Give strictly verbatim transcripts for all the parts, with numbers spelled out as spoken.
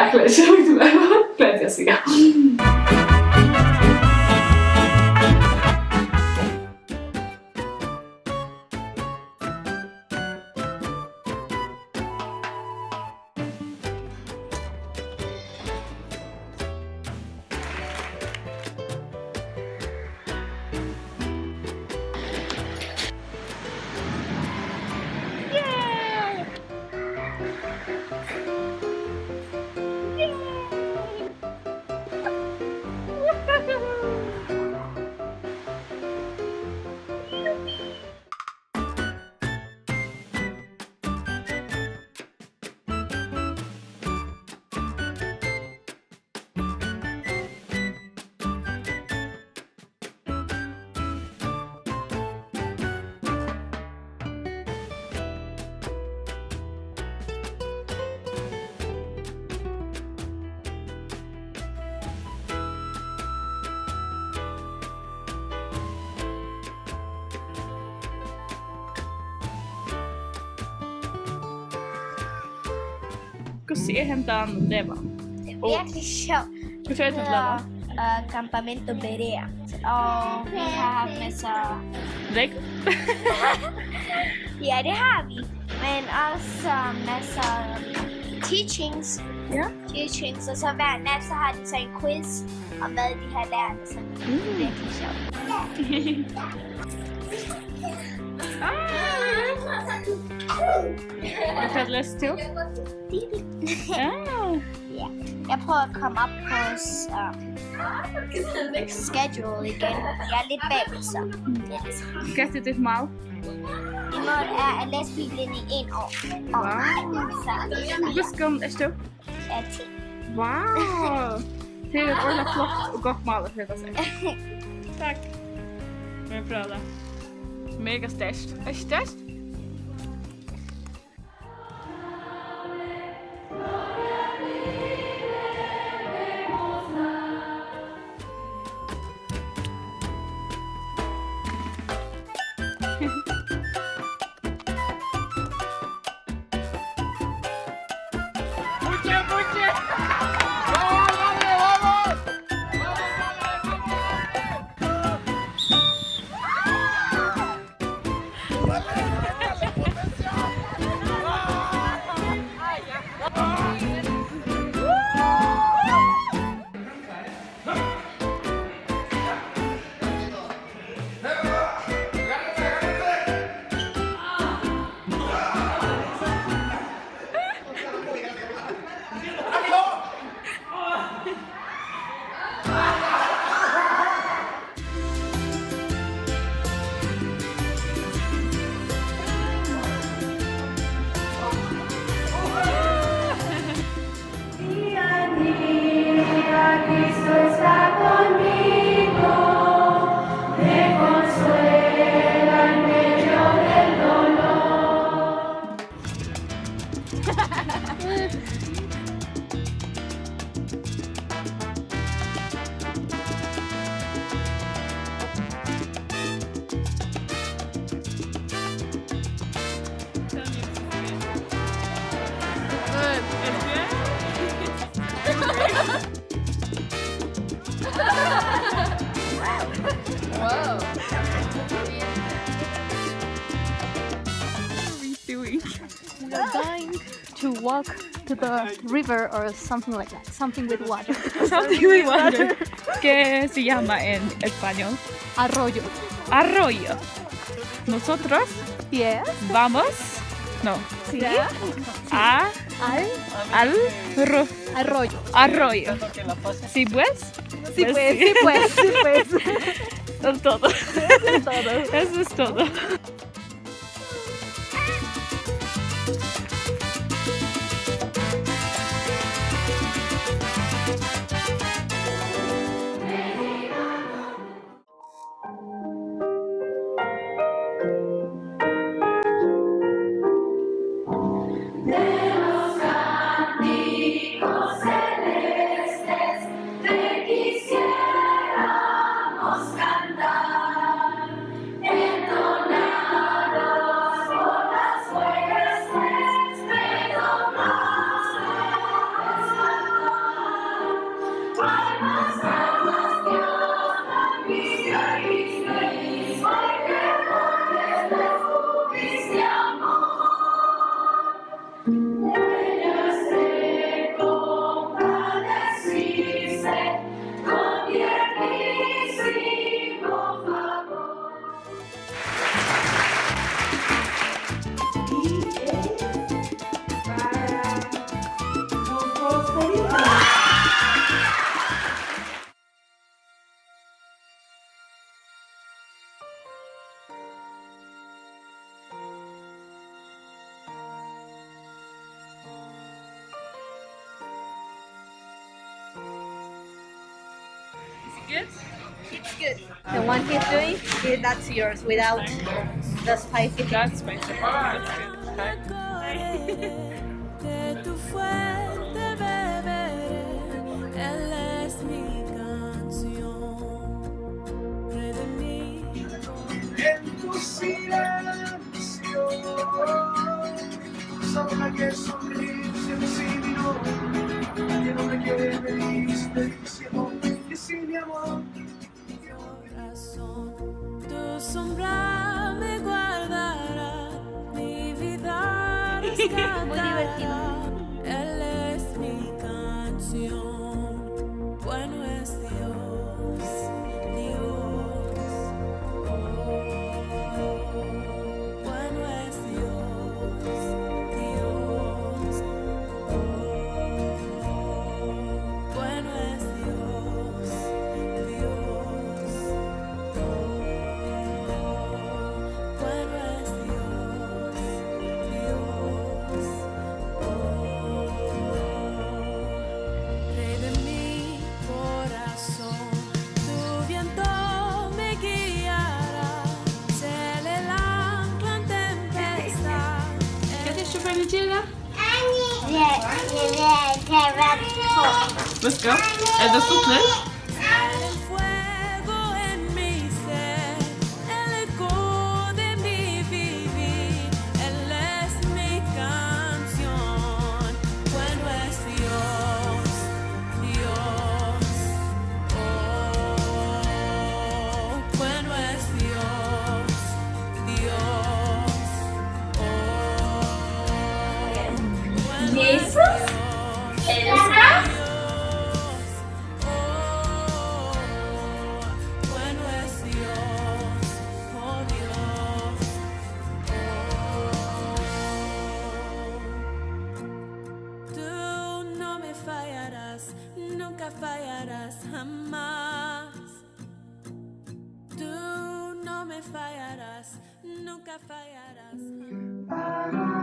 Eg klári ikki at lukta meg, hvat eg skal siga. Hvussu er hendan levan? Tað er og veruliga sjón. Hvussu er hendan levan? Eh, Campamento Berea. Og vit hava messa regn. Ja, tað hava vit. Men altso messa teachings. Ja. Teachings, og so var næsta har det så en quiz om hvad de har lært og sådan. Mm. Veruliga sjón. Hvat lesur tú? Ja. Ja. Jeg prøver at komme op på s-, um, schedule igen. Jeg er lidt bagud, så. Yes. Hvat er dit mål? Mit mål er at læse Bibelen i en år. Wow. Så. Hvussu gomul ert tú? Eh, ti. Wow! Tað er eitt ordiliga flott og gott mál at seta sær. Takk. Men bra, da. Mega sterkt. Er sterkt? Wow. What are we doing? We are going to walk to the river or something like that. Something with water. Something with water. ¿Qué se llama en español? Arroyo. Arroyo. Nosotros, yes, vamos. No. Sí. A. Al. Al. Ro-, arroyo. Arroyo. Sí, pues. Sí, pues, sí, pues, sí, pues. Es todo. Es todo. Eso es todo. Good? It's good. The one he's doing, eh, that's yours without the spicy thing. That's spicy. That's good. De tu fuente beberé, él es mi canción. Rey de mi En tu silencio, sabrá que sonríes en sí, mi no. Nadie no me quiere, me dice, me dice, no, que sí, mi amor. Corazón, tu sombra me guardará, mi vida rescatará. Muy divertido. Él es mi canción, bueno es Dios, Dios, oh, bueno es Dios, Dios, oh, bueno es Dios, Dios, oh, bueno es Dios, Dios, oh, Rey de mi corazón, tu viento me guiará, se le ancla en tempestad. Hvat ert tú farin at gera? Let's go. Er tað stuttligt? El fuego en mi ser, el eco de mi vivir, él es mi canción. Bueno es Dios, Dios, oh, bueno es Dios, Dios, oh, bueno es Dios, Dios, oh, bueno es Dios, oh, Dios, oh. Tú no me fallarás, nunca fallarás jamás. Tú no me fallarás, nunca fallarás jamás.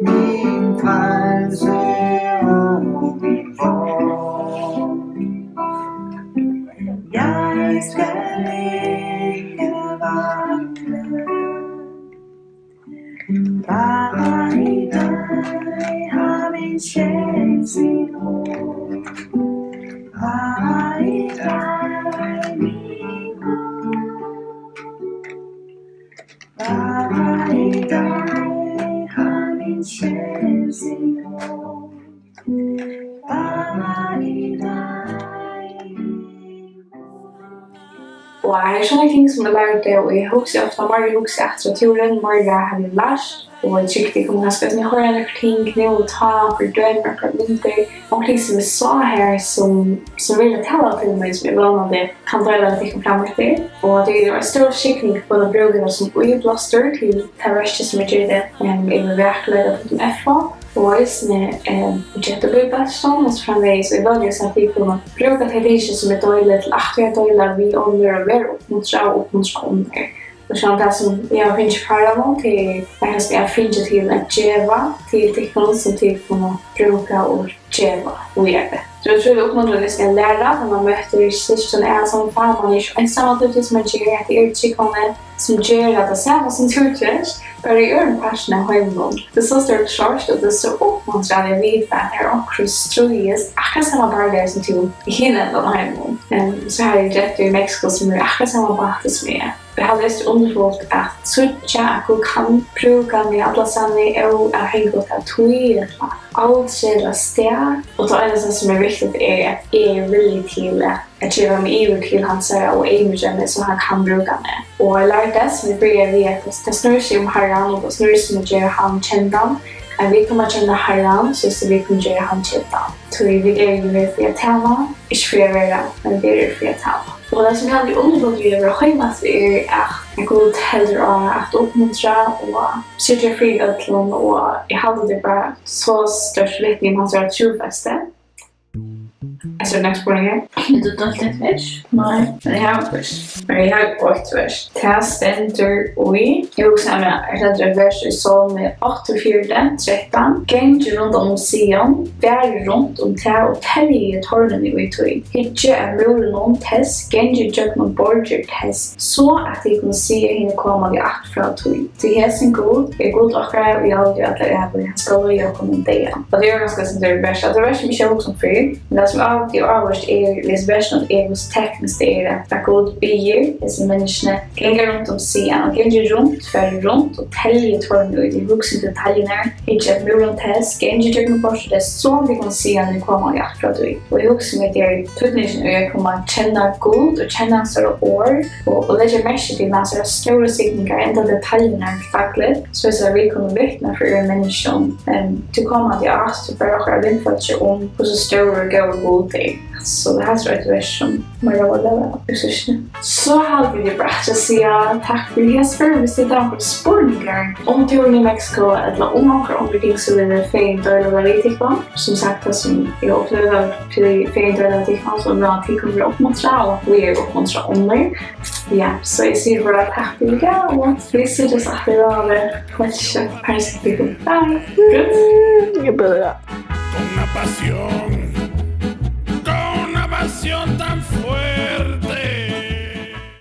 Min frelse og min fred. Jeg skal ikke vakle. Bare i dig har min sjæl sin ro. Bare i dig, min Gud. Bara i dig har min sjæl sin ro. Bara i dig. Og her er sovorðin ting, sum eg lærdi, og eg hugsi ofta, meira eg hugsi aftur á túrin, meira havi eg lært. Og eg trúgvi, tit kunnu kanska eisini hoyra nøkur ting nú og tá, fordømi okkara myndir. Onkur ting, sum eg sá her, sum, sum veruliga talar til mín, sum eg vónandi kann deila við tykkum frameftir. Og tað er ein stór skikning at kunna brúka tað sum íblástur til tað verkið, sum eg geri, em, yvir vakurleika punktum f o. Og eisini, em, Gentubíbeltinum og so framvegis. Og eg vóni, at tit kunnu brúka tey tykini, sum eg deili, til aktivt at deila við onnur og vera uppmuntrað og uppmuntra onnur. Og sjálvt tað, sum eg havi fingið frá honum, tað er nakað, sum eg havi fingið til at geva til tykkum, sum tit kunnu brúka og geva víðari. So eg trúgvi, uppmuntrandi skal læra, tá man møtir systkin, er hann saman, man er ikki einsamallur, tí sum man ger, at tað eru trúgvandi, sum gera tað sama, sum tú gert, bara í øðrum parti av heiminum. Tað er so stórt trøst, og tað er so uppmuntrandi at vita, at tað er onkur, sum stríðist akkurát sama bardaga sum tú í hinum endanum av heiminum. Em, so havi eg gentur í Mexico, sum eru akkurát sama báti sum eg. Eg havi leyst undurfult at síggja, at Gud kann brúka meg allastaðni, óavhangigt av tíð ella aldri ella stað. Og tað einasta, sum er viktigt, er, at eg eri villig til at, at geva meg yvir til hansara og eyðmýkja meg, so hann kann brúka meg. Og eg lærdi tað, sum eg byrjaði við, at tað, tað snýr seg um Harran, og tað snýr seg um at gera hann kendan, at vit koma at kenna Harran, soleiðis at vit kunnu gera hann kendan. Tí vit eru jú her fyri at tæna, ikki fyri at vera, men vit eru her fyri at tæna. Og tað, sum eg haldi er undurfult við at vera heimaftur, er, at Gud heldur á at uppmuntra og syrgja fyri øllum, og eg haldi, tað er bara so stórt vitni um hansara trúfesti. Hetta er nakað spurningur. Hevur tú deilt eitt vers? Nei, men eg havi eitt vers. Men eg havi eitt vers. Tað stendur í, eg hugsi mær, er tað eitt vers í Sálmi áttaogfjøruti, trettan: Gangið runt um Sion, farið runt um tað og teljið tornini í tí. Hyggið at múrum tess, gangið gjøgnum borgir tess, so at tit kunnu siga hinni komandi ætt frá tí. Tí hesin Gud er Gud okkara, ið heldur allar ævir, hann skal leiða okkum um deyðan. Og tað er kanska eitt sindur vers, at tað er vers, sum eg ikki havi hugsað um fyrr, men tað, sum av og til er áhugavert, er, í hesum versunum, er, hvussu tekniskt tað er, at, at Gud biður hesi menniskjuni ganga runt um Sion, og gangið runt, farið runt og teljið tornini í tí, hugsið um detaljurnar, hyggið at múrum tess, gangið gjøgnum borgir tess, so tit kunnu siga hinni komandi ætt frá tí. Og eg hugsi mær, tað er týdningin í at koma at kenna Gud og kenna hansara orð, og, og leggja merki til hansara stóru signingar, enda detaljurnar eru fakligt, so at vit kunnu vitna fyri øðrum menniskjum, em, tí komandi ástøð fyri okkara vinfólki um, hvussu stórur og góður Gud er. So tað er eitt vers, sum mær lógar væl, eg síggi. So haldi eg bara at siga takk fyri hesa ferð. Viss tit hava onkrar spurningar um túrin í Mexico, ella um onkrar onnur ting, so vil eg fegin deila tað við tykkum. Sum sagt, tað sum eg upplivi, vil eg fegin deila við tykkum, so at tit kunnu verða uppmuntrað, og vit eru uppmuntrað onnur. Ja, so eg sigi bara takk fyri í dag, og vit síggjast aftur á, vel, heilt skjótt. Heilsa tykkum. Bye. Good. Eg byrjar. Con una pasión, con una pasión tan fuerte.